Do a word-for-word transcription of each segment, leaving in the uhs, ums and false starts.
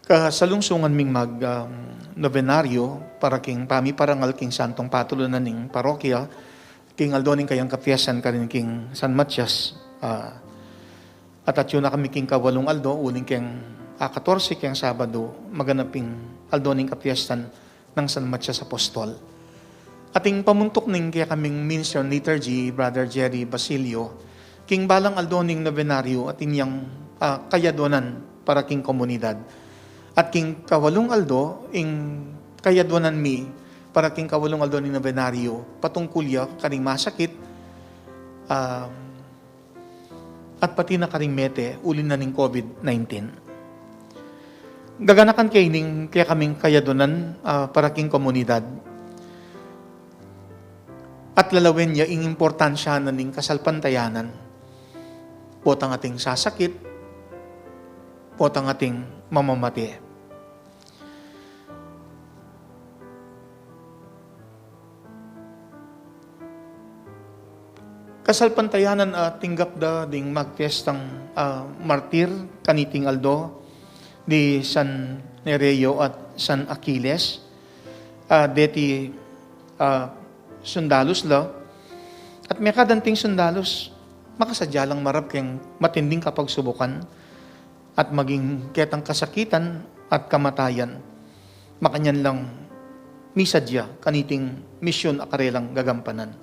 Kasalungsungan ming mag, um, nobenaryo para king pamiparangal king Santong Patulunan ning parokya, king aldo ning kayang kapiestan karin king San Matias, ah, at atyu na kami king kawalung aldo, uling keng, ah, katorse keng Sabado, maganap ing aldo ning kapiestan nang San Matias Apostol. Ating pamuntuk ning kekaming Minister on Liturgy, Brother Jerry Basilio, king balang aldo ning nobenaryo atin yang, ah, kayadwanan para king komunidad. At king kawalung aldo, ing kayadwanan mi para king kawalung aldo ning nobenaryo, patungkul ya karing masakit, ah, at pati na karing mete uli na ning COVID nineteen. Gaganakan ke ining kekaming kayadwanan, ah, para king komunidad. At lalawen ya ing importansya na ning kasalpantayanan. Potang ating sasakit, potang ating mamamate. Kasalpantayanan a tinggap da ding magpiestang, ah, martir kaniting aldo, di San Nereo at San Aquiles, ah, deti, ah, sundalus la, at mekad anting sundalus, makasadya lang marap keng matinding kapagsubukan, at maging ketang kasakitan at kamatayan, makanyan lang misadya kaniting misyun a karelang gagampanan.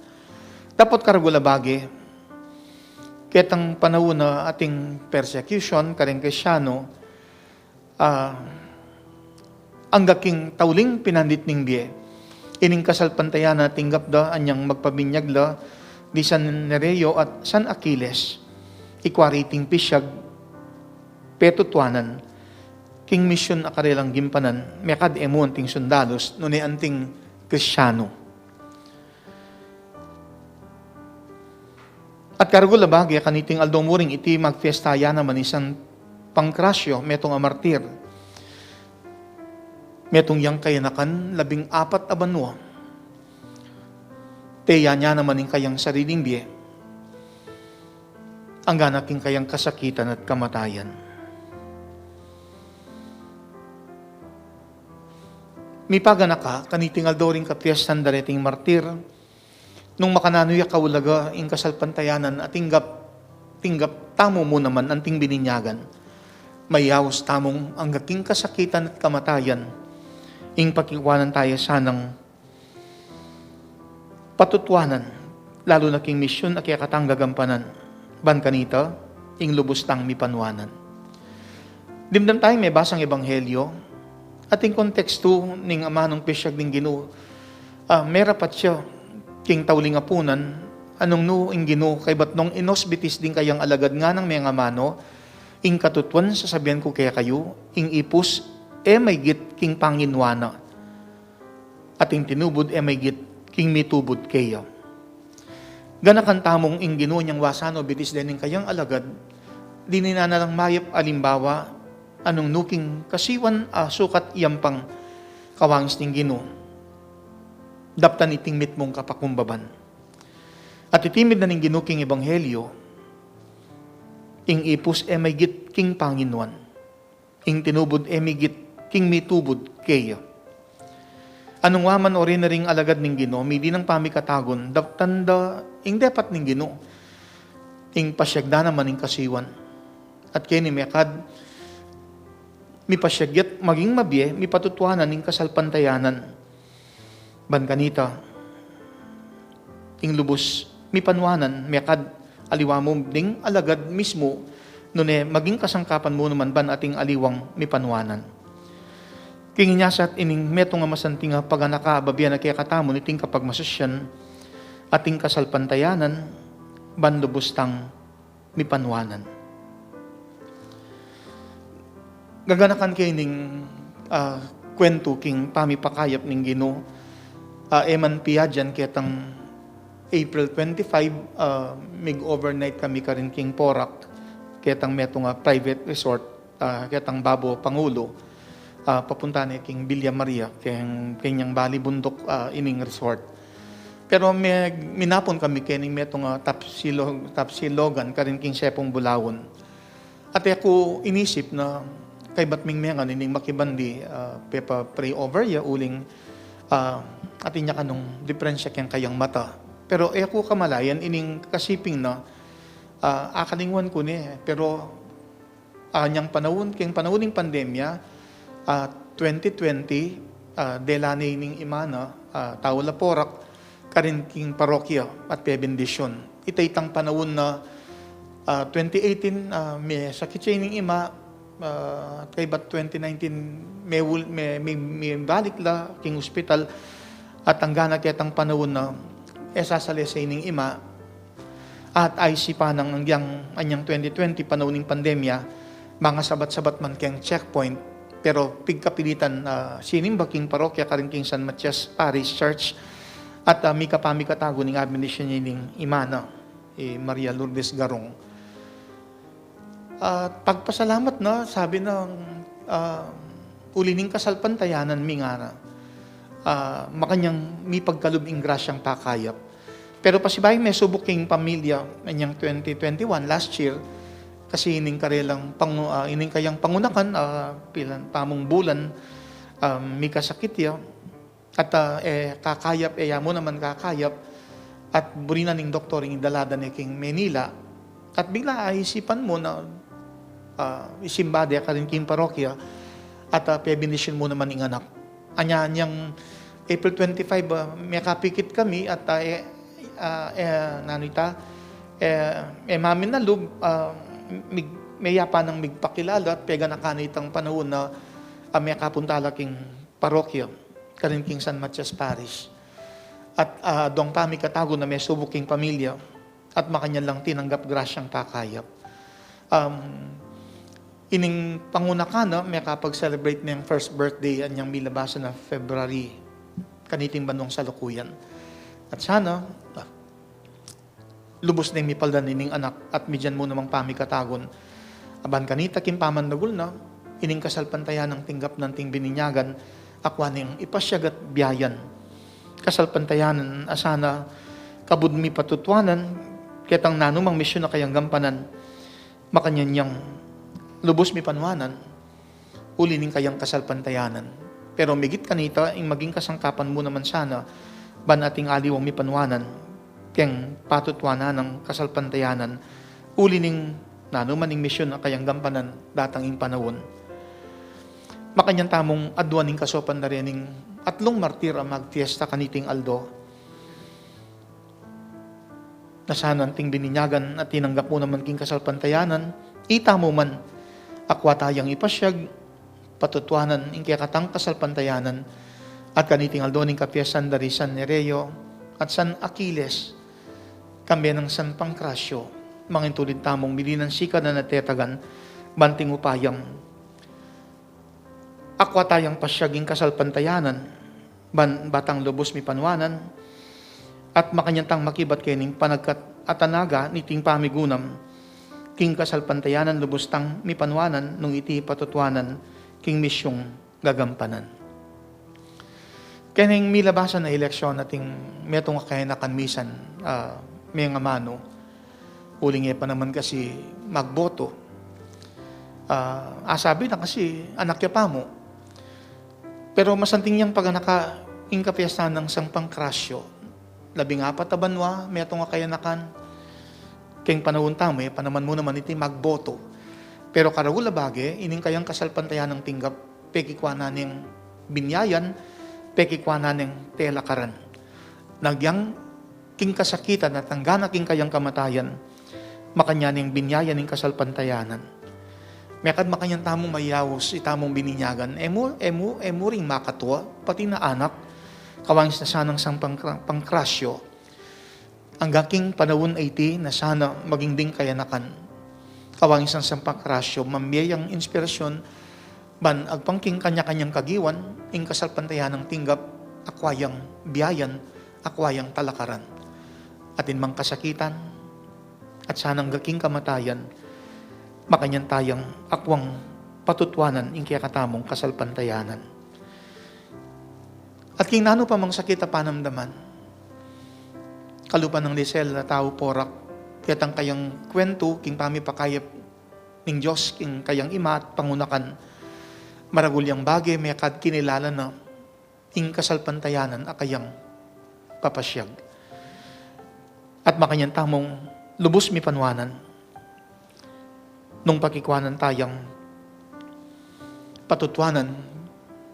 Dapot karagul a bage, ketang panaun a ating persecution kareng Kristiano, ah, angga king tauling pinandit ning bie. Ining kasalpantayanan a tinggap da anyang magpabinyag la di San Nereo at San Aquiles, ikua riting pisyag petutuanan king misyun a karelang gimpanan, mekad e mu anting sundalus, nune anting Kristiano. At karagul a bage, kaniting aldo mu ring iti magpiesta ya naman i San Pancracio, metung a martir. Metung yang kayanakan labing apat a banua. Teya na naman ing kayang sariling bie, anggana king kayang kasakitan at kamatayan. Mipaganaka kaniting aldo ring kapiestan da reting martir, nung makananu ya kaulaga ing kasalpantayanan a tinggap, tinggap tamu mu naman anting bininyagan. Mayaus tamung angga king kasakitan at kamatayan, ing pakikuanan taya sanang patutuanan, lalu na king misyun a kekatang gagampanan, ban kanita, ing lubus tang mipanuanan. Dimdam tayang mebasang ebanghelyo, at ing kontekstu ning amanung pisyag ning Ginu, ah, merapat ya king tauling apunan, anung nu ing Ginu kaybat nong inosbitis ding kayang alagad nganang mengamanu, ing katutuan sasabian ku kekayu, ing ipus e maygit king panginua na, at ing tinubud e maygit king mitubud keya. Ganakan tamung ing Ginu nyang wasanu bitis deng kayang alagad, dininan na lang mayap alimbawa, anung nu king kasiwan a sukat yampang kawangis ning Ginu. Daptan iting mitmung kapakumbaban. At itimid na ning Ginu king ebanghelyo, ing ipus e maygit king panginuan. Ing tinubud e maygit king mitubud keya. Anung waman o rina ring alagad ning Ginu, midi nang pamikatagun, daptan da ing depat ning Ginu, ing pasyag da naman ing kasiwan. At keni mekad, mipasyag ya't maging mabie, mipatutuanan ing kasalpantayanan. Ban kanita, ing lubus mipanuanan, mekad aliwa mu ding alagad mismu, nune maging kasangkapan mu naman ban ating aliwang mipanuanan. King inya sa at ining metung a masanting a paganaka, babie na kekatamu niting kapagmasusyan, ating kasalpantayanan, ban lubus tang mipanuanan. Gaganakan ke ining, ah, kwentu king pamipakayap ning Ginu, ah, e man piadyan ketang April twenty-five, ah, mig-overnight kami karin king Porac, ketang metung a private resort, ah, ketang babo Pangulo, ah, papunta ne king Villa Maria, keng, kenyang bali bunduk, ah, ining resort. Pero me-, minapun kami kening metung a tapsilog-, tapsilogan karin king sepung bulawan. At e ku inisip na kaybat ming mengan ining makibandi, ah, pepa-pray over ya uling, ah, atin ya kanung diperensya keng kayang mata. Pero e ku kamalayan ining kasiping na, ah, akalingwan ku ne, pero, ah, nyang panaun, keng panaun ning pandemya, ah, twenty twenty, ah, dela ne ining ima na, ah, tau la Porac, karin king parokya at pebendisyun. Ita itang panaun na, ah, twenty eighteen, ah, mesakit ya ining ima, ah, kaybat twenty nineteen, mewul-, me-, me-, mebalik la king ospital, at anggang ketang panaun na, e sasalese ining ima, at aysipan nang anggang anyang twenty twenty, panaun ning pandemya, mangasabat-sabat man keng checkpoint, pero pigkapilitan, ah, sinimba king parokya karin king San Matias Parish Church, at, ah, mika pamikatagun ing abendisyon ining ima na, i Maria Lourdes Garong. Ah, pagpasalamat na, sabi na, ah, uli ning kasalpantayanan mi ngana, ah, makanyan mipagkalub ing grasyang pakayap. Pero pasibayu mesubuk king pamilya, anyang twenty twenty-one, last year, kasi ining karelang pangu-, ah, ining kayang pangunakan, ah, pilan, tamung bulan, ah, mikasakit ya. At, ah, e kakayap, e ya mu naman kakayap, at buri na ning doktor ing idala da ne king Manila. At bigla aisipan mu na, ah, isimba de karin king parokya, at, ah, pebendisyun mu naman ing anak. Anya, anyang April twenty-five, ah, mekapikit kami at, ah, e, ah, e, nanu ita, e, e mamin na lub, ah, mig-, meyapa nang migpakilala at peganakan itang panaun na, ah, mekapunta la king parokya, karin king San Matias Parish. At, ah, adwang pamikatagun a mesubuk king pamilya, at makanyan lang tinanggap grasyang pakayap. Um, ining pangunakan na, mekapag-celebrate neng first birthday, anyang milabasan na February, kaniting banwang salukuyan. At sana, ah, lubus neng mipaldan ining anak at migyan mu namang pamikatagun. Aban kanita king pamandagul na, ining kasalpantayanang tinggap nang ating bininyagan, akwa neng ipasyag at biayan. Kasalpantayanan a sana kabud mi patutuanan, ketang nanumang misyun a kayang gampanan, makanyan yang lubus mi panuanan, uli ning kayang kasalpantayanan. Pero migit kanita, ing maging kasangkapan mu naman sana, ban ating aliwang mipanuanan, keng patutuanan nang kasalpantayanan, uli ning nanu man ing misyun a kayang gampanan datang ing panaun. Makanyan tamung aduan ing kasopan da rening atlung martir a magfiesta kaniting aldo. Na sana ating bininyagan at tinanggap mu naman king kasalpantayanan, itamu man, akwa tayang ipasyag, patutuanan ing kekatang kasalpantayanan, at kaniting aldo ning kapiestan da ri San Nereo at San Aquiles, kambe nang San Pancracio, mangintulid tamung mili nang sikanan at tetagan, ban king upayang akwa tayang pasyag ing kasalpantayanan, ban batang lubus mipanuanan, at makanyan tang makibat kening panagkat at anaga niting pamigunam, king kasalpantayanan lubus tang mipanuanan nung iti patutuanan king misyung gagampanan. Kening milabasan a eleksyon ating metung a kayanakan misan, ah, mengamanu, uling e pa naman kasi magboto. Ah, asabi na kasi anak ya pamu. Pero masanting yang paganaka ing kapiestan nang San Pancracio. Labing apat a banua, metung a kayanakan. Keng panaun tamu, e pa naman mu naman iti magboto. Pero karagul a bage, ining kayang kasalpantayanang tinggap, pekikua na neng binyayan, pekikua na neng telakaran. Agyang king kasakitan at anggang king kayang kamatayan, makanyan neng binyayan ing kasalpantayanan. Mekad makanyan tamung mayaus itamung bininyagan, e mu, e mu, e mu ring makatua, pati na anak, kawangis na sanang San Pancra-, Pancracio. Anggang king panaun a iti na sana maging ding kayanakan. Kawangis nang San Pancracio, mamie yang inspirasyon, ban agpang king kanya-kanyang kagiwan, ing kasalpantayanang tinggap, akwa yang biyayan, akwa yang talakaran. Atin mang kasakitan, at sana anggang king kamatayan, makanyan tayang akwang patutuanan ing kekatamung kasalpantayanan. At king nanu pa mang sakit a panamdaman, kalupa nang Lisel a tau Porac, ketang kayang kwentu king pamipakayap ning Dios king kayang ima at pangunakan, Maragul yang bage mekad kinilala na ing kasalpantayanan a kayang papasyag. At makanyan tamung lubus mipanuanan nung pakikuanan tayang patutuanan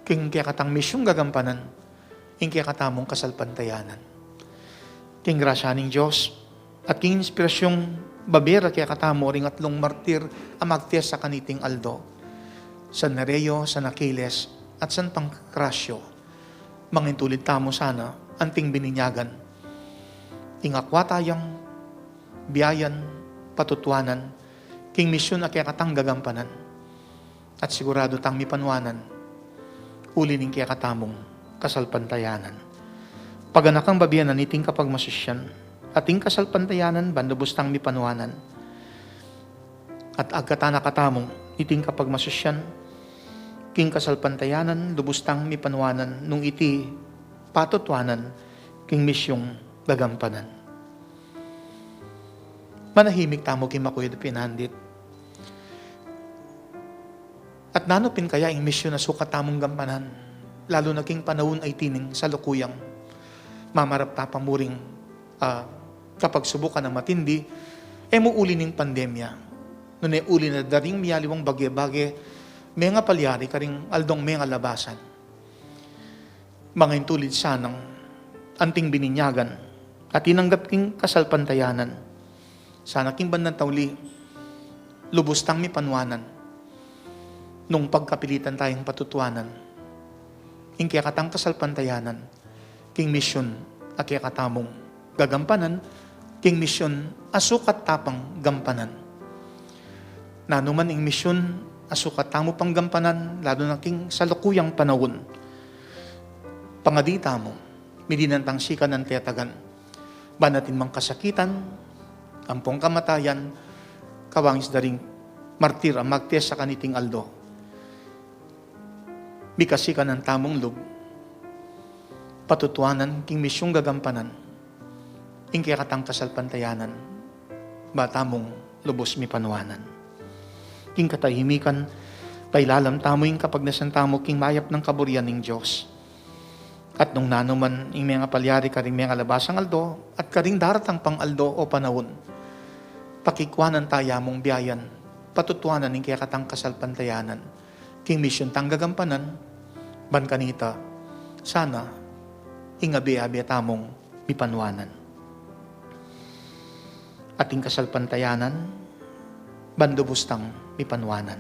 king kekatang misyung gagampanan ing kekatamung kasalpantayanan. King grasya ning Dios at king inspirasyung babie ra kekatamu ring atlung martir a magtesa kaniting aldo, San Nereo, San Aquiles, at San Pancracio, mangintulid tamu sana anting bininyagan ing akwa tayang biayan, patutuanan king misyun a kekatang gagampanan. At sigurado tang mipanuanan uli ning kekatamung kasalpantayanan. Paganakang babianan iting kapagmasusyan at ing kasalpantayanan ban lubus tang mipanuanan. At agkatan na katamung iting kapagmasusyan king kasalpantayanan, lubus tang mipanuanan nung iti patutuanan king misyung gagampanan. Manahimik tamu king makuyad a pinandit. At nanu pin kaya ing misyun a sukat tamung gampanan, lalu na king panaun a iti ning salukuyang mamarap ta pa muring, ah, kapagsubukan a matindi, e mu uli ning pandemya, nune uli na da ring miyaliwang bage-bage mengapalyari karing aldong mengalabasan. Mangintulid sanang anting bininyagan at tinanggap king kasalpantayanan. Sana king bandang tauli, lubus tang mipanuanan nung pagkapilitan tayang patutuanan ing kekatang kasalpantayanan king misyun a kekatamung gagampanan, king misyun a sukat ta pang gampanan. Nanu man ing misyun a sukat tamu pang gampanan, lalu na king salukuyang panaun, pangadi tamu, midinan tang sikanan tetagan. Ban atin mang kasakitan ampong kamatayan, kawangis da ring martir a magtesa kaniting aldo, mikasikanan tamung lub patutuanan king misyung gagampanan ing kekatang kasalpantayanan, ba tamung lubus mipanuanan. King katahimikan, pailalam tamu ing kapagnasan tamu king mayap nang kaburian ning Dios. At nung nanu man ing mengapalyari karing mengalabasang aldo at karing daratang pang aldo o panaun, pakikuanan taya mung biayan, patutuanan ing kekatang kasalpantayanan king misyun tang gagampanan, ban kanita sana ing abe-abe tamung mipanuanan. At ing kasalpantayanan, ban lubus tang mipanuanan.